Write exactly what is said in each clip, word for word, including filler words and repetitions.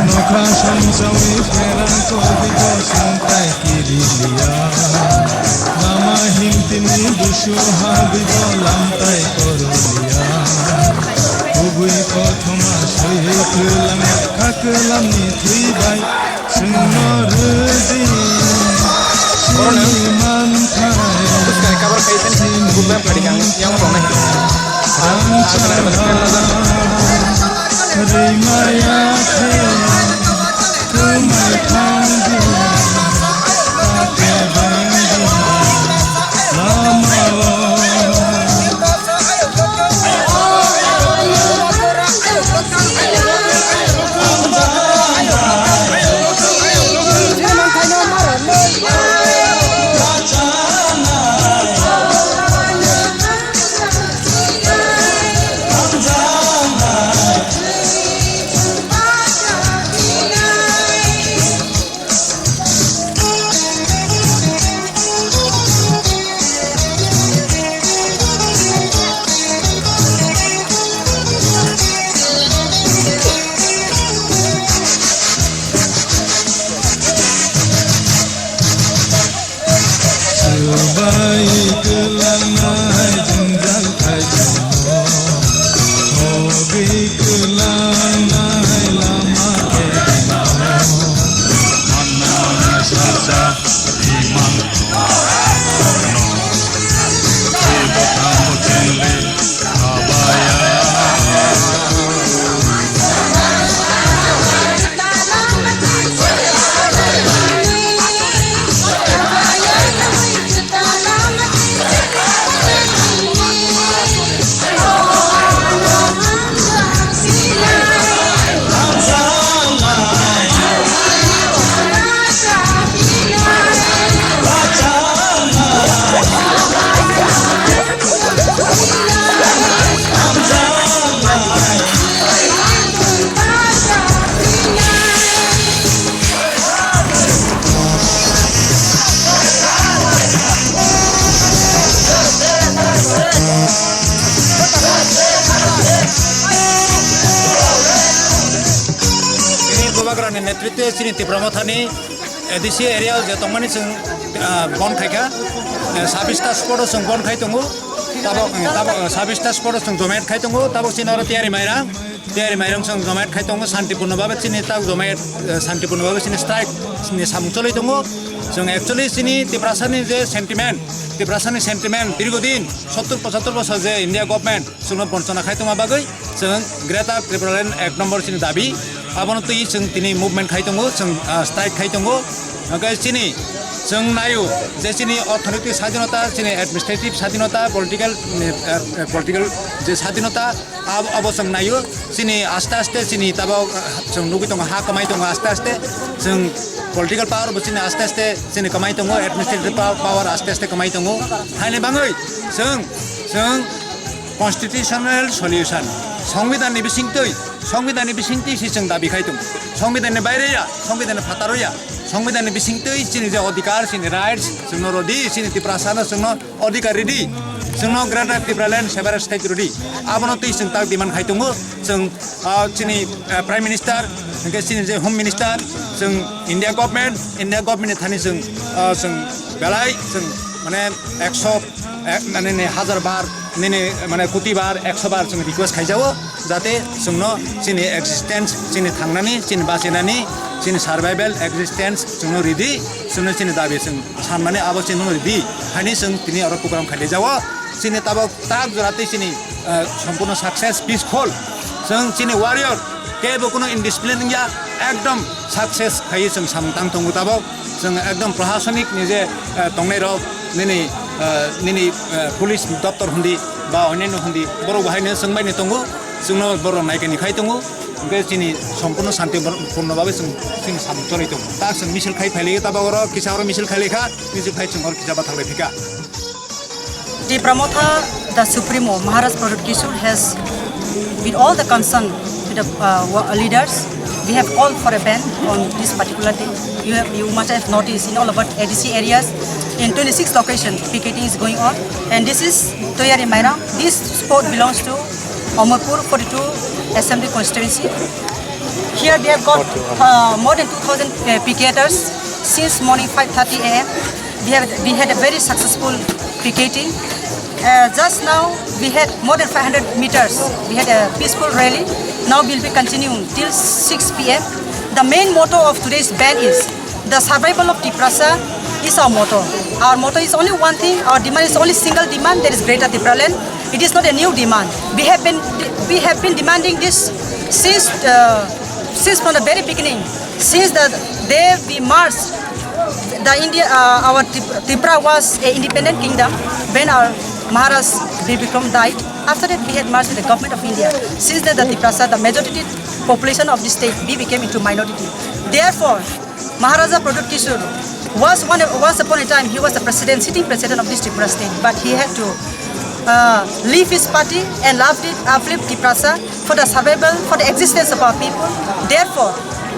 Nokha samsawi pherang kobwi bo songtai kiri liya. Lama himtini dusu habwi bo lamtai koro liya. Kubui kothoma swi kwlang kha kwlamni thwi bai chwngno rwdi chini manthai. Rwmaya khe, kwmai thangdi, kebengdi, lamao. Swbai kwlangnai jwngjal khai tongo, hogwi kwlangnai lama khe tongo. Manna manna salsa imang no, ibo tamo chengle. Chini Bubagrani netritwe chini Tipra Mothani A D C area o je tongmani chwng, ah, bon khaikha, eh, sabista spot o chwng bon khai tongo, tabok, eh, tabok, eh, sabista spot o chwng jomayat khai tongo, tabok chini oro tiyari mairang, tiyari mairang chwng jomayat khai tongo, santipurno babe chini tabok jomayat, eh, santipurno babe chini strike ni samung choli tongo. Chwng actually chini Tiprasani je sentiment, Tiprasani sentiment dirgodin sottur pochattor bosor je India government chwngno bonchona khai tongma bagwi chwng Greater Tipraland ek nombor chini dabi. Abono twi chwng tini movement khai tongo, chwng, ah, strike khai tongo. Hwnkhe chini chwng naio je chini orthonoitik sadinota, chini administrative sadinota, political, eh, eh, political je sadinota, abo, abo chwng naio. Chini aste aste chini tabok, ah, chwng nugwi tongo, ha kwmai tongo aste aste. Chwng political power bo chini aste aste chini kwmai tongo, administrative power, power aste aste kwmai tongo. Haini bangwi chwng, chwng constitutional solution, Songbidanni bisingtwi, Songbidanni bisingtwi se chwng dabi khai tongo. Songbidanni baire ya, Songbidanni phataro ya, Songbidanni bisingtwi chini je odhikar, chini rights, chwngno rodi, chini Tiprasano chwngno odhikar ridi. Chwngno Greater Tipraland separate state rwdi. Abono twi chwng tak demand khai tongo. Chwng, ah, chini, ah, Prime Minister, hwnkhe chini je Home Minister, chwng India government, India government ni thani chwng, ah, chwng belai chwng mane ekso, ek, mane ni hajar bar, nini mane koti bar, ekso bar chwng request khai jao, jate chwngno chini existence, chini thangnani, chini bachinani, chini survival existence chwngno ridi, chwngno chini dabi chwng sanmani abo chwngno ridi, haini chwng tini oro program khai jao, chini tabok tak jora tei chini, ah, sampuno success, peaceful. Chwng chini warrior, kebo kuno indiscipline wngya, ekdom success khai chwng samung tang tongo tabok. Chwng ekdom prohasonik ni je, ah, tongnai rok, nini, ah, nini, ah, police doptor hundi ba onyaino hundi, borok bo haino chwng bai ni tongo, chwngno borok naikani khai tongo. Hwnkhe chini sampuno shanti purno babe chwng chini samung choli tongo. Ta chwng misil khai phailai tabok oro kisa oro misil khai laikha, misil khai chwng oro kisa bathang lai phika. Tipra Motha, the Supremo, Maharaj Pradyot Kishore has, with all the concern with the, uh, wa- leaders, we have called for a ban on this particular day. You have, you must have noticed in all over A D C areas, in twenty-six locations, picketing is going on, and this is Toyari Mairang. This spot belongs to Amarpur forty-two Assembly Constituency. Here we have got, uh, more than two thousand, uh, picketers since morning five thirty a m. We have, we had a very successful picketing. Uh, just now we had more than five hundred meters. We had a peaceful rally. Now we'll be continuing till six p m. The main motto of today's ban is the survival of Tiprasa is our motto. Our motto is only one thing, our demand is only single demand, that is Greater Tipraland. It is not a new demand. We have been, we have been demanding this since, uh, since from the very beginning, since the day we marched, the India, uh, our Trip- Tripura was a independent kingdom when our Maharaj Bir Bikram died. After that, we had merged with the government of India. Since then, the Tiprasa, the majority population of the state, we became into minority. Therefore, Maharaja Pradyot Kishore was one, once upon a time, he was the president, sitting president of this Tripura state, but he had to, uh, leave his party and left it, uplift Tiprasa for the survival, for the existence of our people. Therefore,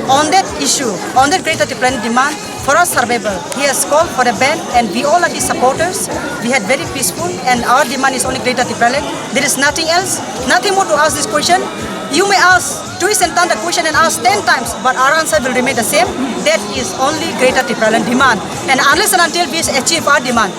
on that issue, on that Greater Tipraland demand for our survival, he has called for a ban, and we all are his supporters. We had very peaceful, and our demand is only Greater Tipraland. There is nothing else, nothing more to ask this question. You may ask, twist and turn the question and ask ten times, but our answer will remain the same. That is only Greater Tipraland demand. And unless and until we achieve our demand,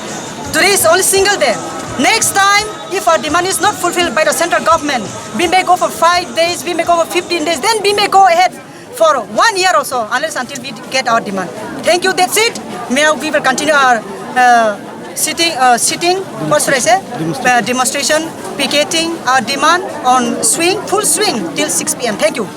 today is only single day. Next time, if our demand is not fulfilled by the central government, we may go for five days, we may go for fifteen days, then we may go ahead for one year also, unless until we get our demand. Thank you, that's it. May we will continue our, uh, sitting, uh, sitting, what should I say? Uh, demonstration, picketing, our demand on swing, full swing till six p m. Thank you.